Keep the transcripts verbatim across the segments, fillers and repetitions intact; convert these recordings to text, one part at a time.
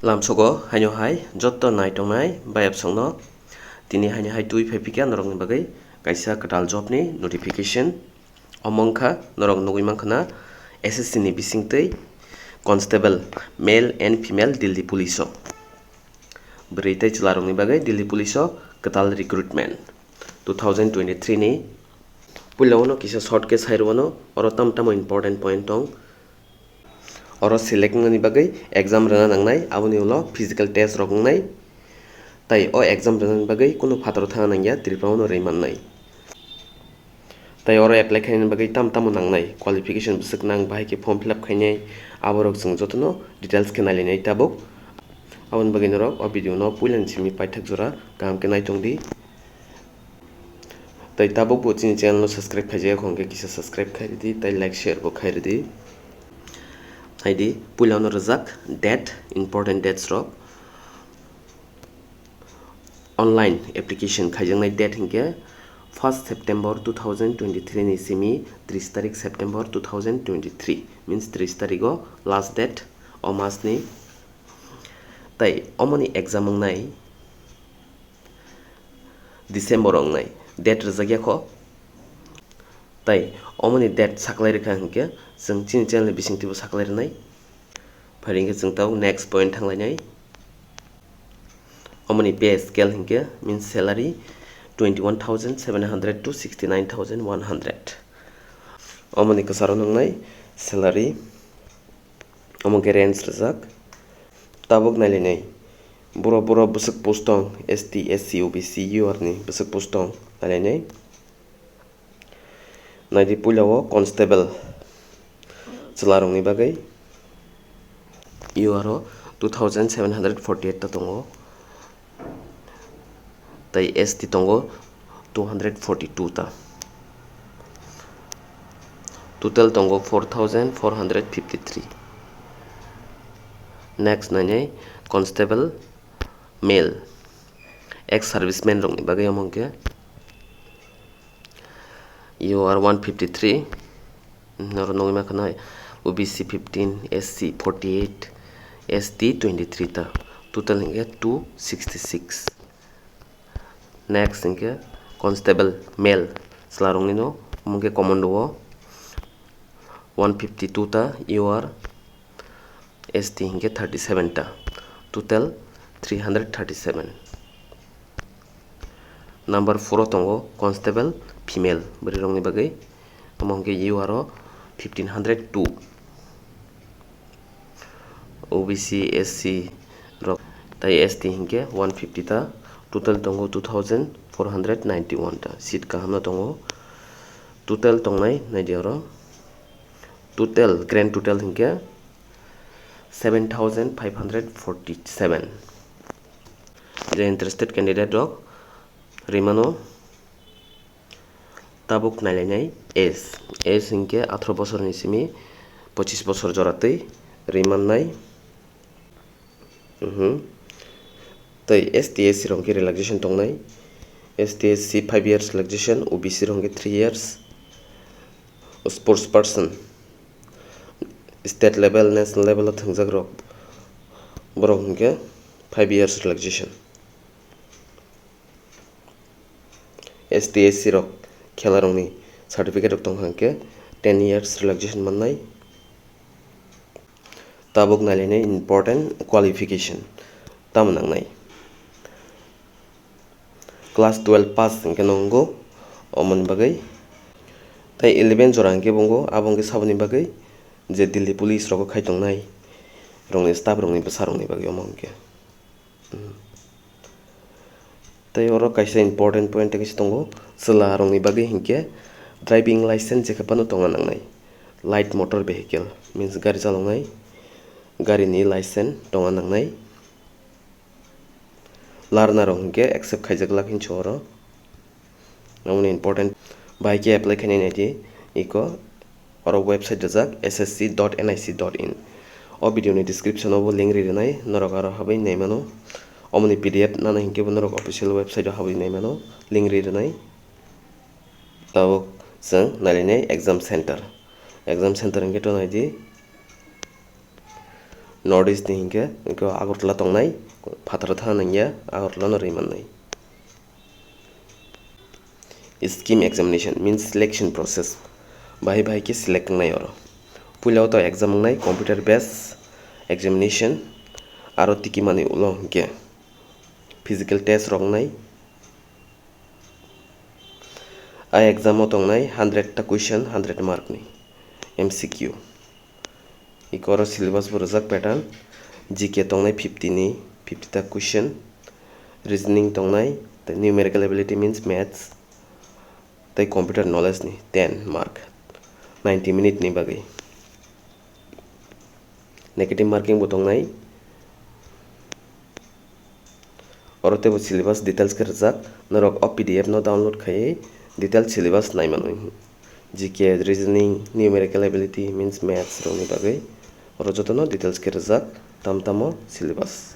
Lamsogo haino hai jotto nai tongnai bayapsongno tini haino hai twi phai phikha norokni bagwi kaisa kwtal jobni notification. Omo wngkha norok nugwi mankha na S S C ni bisingtwi constable male and female Delhi police o. Bwrwi tei chwlarokni bagwi Delhi police o kwtal recruitment two thousand twenty-three ni. Puila uno kisa short khe sai rwano, oro tam tamo important point tong. Oro select wngnani bagwi exam rwna nangnai, aboni ulo physical test rok wngnai. Tai o exam rwnani bagwi kunu phataro thangna nangya, Tripura uno rwi mannai. Tai oro apply khainani bagwi tam tamo nangnai, qualification bwswk nang, bahai khe form fill up khainai, aborok chwng jotono details khe nailainai tabuk. Aboni bagwi norok o video no puilani simi paithak jora kaham khe naitongdi. Tai tabuk bo chini channel no subscribe khaijak ya, hwnkhe kisa subscribe khairidi, tai like share bo khairidi. Naidi, puila no rwjak date, important dates rok. Online application khaijaknai date hinkhe first September two thousand twenty-three ni simi tris tarik September two thousand twenty-three, means tris tarigo last date o mas ni. Tai omoni exam wngnai December wngnai, date rwjak ya kho. Tai omoni date saklai rwkha hinkhe chwng chini channel ni bisingtwibo saklai rwnai. Phai hinkhe chwng tabuk next point thanglainai. Omoni pay scale hinkhe means salary twenty-one thousand seven hundred to sixty-nine thousand one hundred. Omoni kwcharo nwngnai salary. Omo khe range rwjak. Tabuk nailainai. Buro buro bwswk post tong, S T, S C, O B C, U R ni bwswk post tong nailainai. Naidi puila o constable chwlarokni bagwi. U R o two thousand seven hundred forty-eight ta tongo. Tai S T tongo two hundred forty-two ta. Total tongo four thousand four hundred fifty-three. Next nainai constable male, ex serviceman rokni bagwi omo hwnkhe U R one fifty-three, noro nugwi mankha nai, O B C fifteen, S C forty-eight, S T twenty-three ta, total hinkhe two sixty-six. Next hinkhe constable male chwlarokni no, omo khe commando o one fifty-two ta, U R, S T hinkhe thirty-seven ta, total three hundred thirty-seven. Number four o tongo constable female bwrwi rokni bagwi, omo hinkhe U R o fifteen hundred two, O B C, S C rok tai S T hinkhe one fifty ta, total tongo two thousand four hundred ninety-one ta, seat kaham no tongo. Total tongnai naidi oro, total, grand total hinkhe seven thousand five hundred forty-seven. Je interested candidate rok rimano. Tabuk nailainai age, age hinkhe atharo bosorni simi pochis bosor joratwi rimannai. Mhm. Tei S T S C rok hinkhe relaxation tongnai. S T S C five years relaxation, O B C rok hinkhe three years. Sports person, state level, national level o thwngjak rok, borok hinkhe five years relaxation. S T S C rok khela rokni certificate rok tongkha hinkhe ten years relaxation mannai. Tabuk nailainai important qualification tamo nangnai. Class twelve pass hinkhe nongo, omoni bagwi. Tai eleven jora hinkhe bo wngkha, abo hinkhe saboni bagwi je Delhi police rogo khai tongnai rokni staff rokni bwsa rokni bagwi omo hinkhe. Tei oro kaisa important point kaisa tongo, chwla rokni bagwi hinkhe driving license jekha phano tongna nangnai, light motor vehicle means gari chaloknai, garini license tongna nangnai. Learner rok hinkhe accept khaijak lak hinso oro. Aboni important bai khe apply khainai naidi iko oro website rijak S S C dot N I C dot in. O video ni description o bo link ri rwnai, norok aro habwi nai mano. Omoni P D F nana hinkhe bo norok official website o habwi nai mano, link ri rwnai. Tabuk chwng nailainai exam center. Exam center hinkhe to naidi. North East ni hinkhe, hinkhe Agartala tongnai, phataro thana nangya, Agartala no rwi mannai. Scheme examination means selection process. Bahai bahai khe select wngnai oro. Puila o to exam wngnai computer based examination, aro tiki mani ulo hinkhe physical test rok wngnai. A exam o tongnai hundred ta question, hundred mark ni M C Q. Iko oro syllabus bo rijak pattern, G K tongnai fifty ni, fifty ta question, reasoning tongnai, tei numerical ability means maths, tei computer knowledge ni ten mark, ninety minute ni bagwi. Negative marking bo tongnai. Oro teibo syllabus details khe rijak, norok o P D F no download khaiwi detail syllabus nai manwi. G K, reasoning, numerical ability means maths rokni bagwi oro jotono details khe rijak, tam tamo syllabus.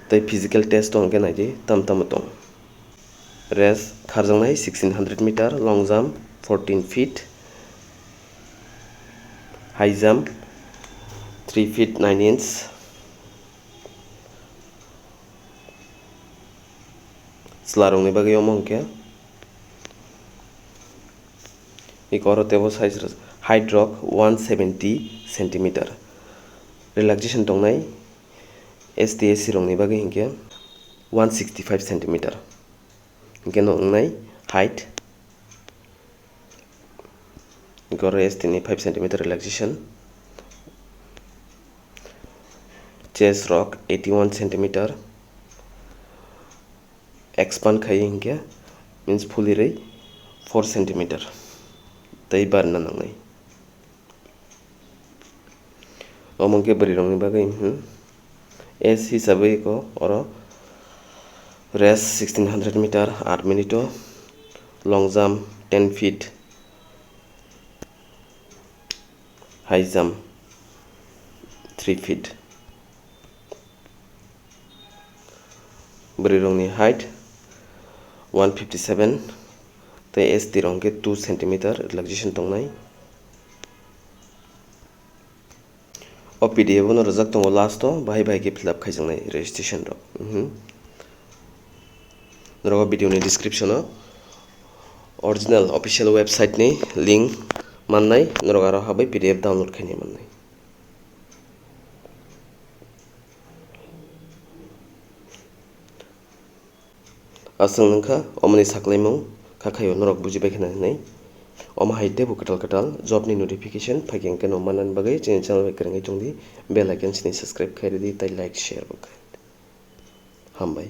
Tei physical test tong khe naidi tam tamo tong. Rest kharjaknai sixteen hundred meter, long jump fourteen feet, high jump three feet nine inch. Chwla rokni bagwi omo hwnkhe iko oro teibo size rok, height rok one seventy centimeter. Relaxation tongnai S T S C rokni bagwi hinkhe one sixty five centimeter. Hinkhe no wngnai height. Gore S T ni five centimeter relaxation. Chest rok eighty one centimeter. Expand khai hinkhe means fully rei four centimeter. Tei barna nangnai. Omo khe bwrwi rokni bagwi, hmm. Age hisabai ko oro rest sixteen hundred meter, eight minute o, long jump ten feet, high jump three feet. Bwrwi rokni height one fifty seven, tei S T rok hwnkhe two centimeter relaxation tongnai. O P D F no rijak tongo last o, bahai bahai khe fill up khaijaknai registration rok. Mhm. Norok o video ni description o original official website ni link mannai, norok aro habai P D F download khaina mannai. Aswk nungkha omoni saklaimung kha khaio norok bujibai khna hinwi. Omo hai teibo kwtal kwtal job ni notification phaikhe hwnkhe no manani bagwi chini channel bai kwrwngwi tongdi, bell icon sini subscribe khai rwdi tei like share bo khai. Hambai.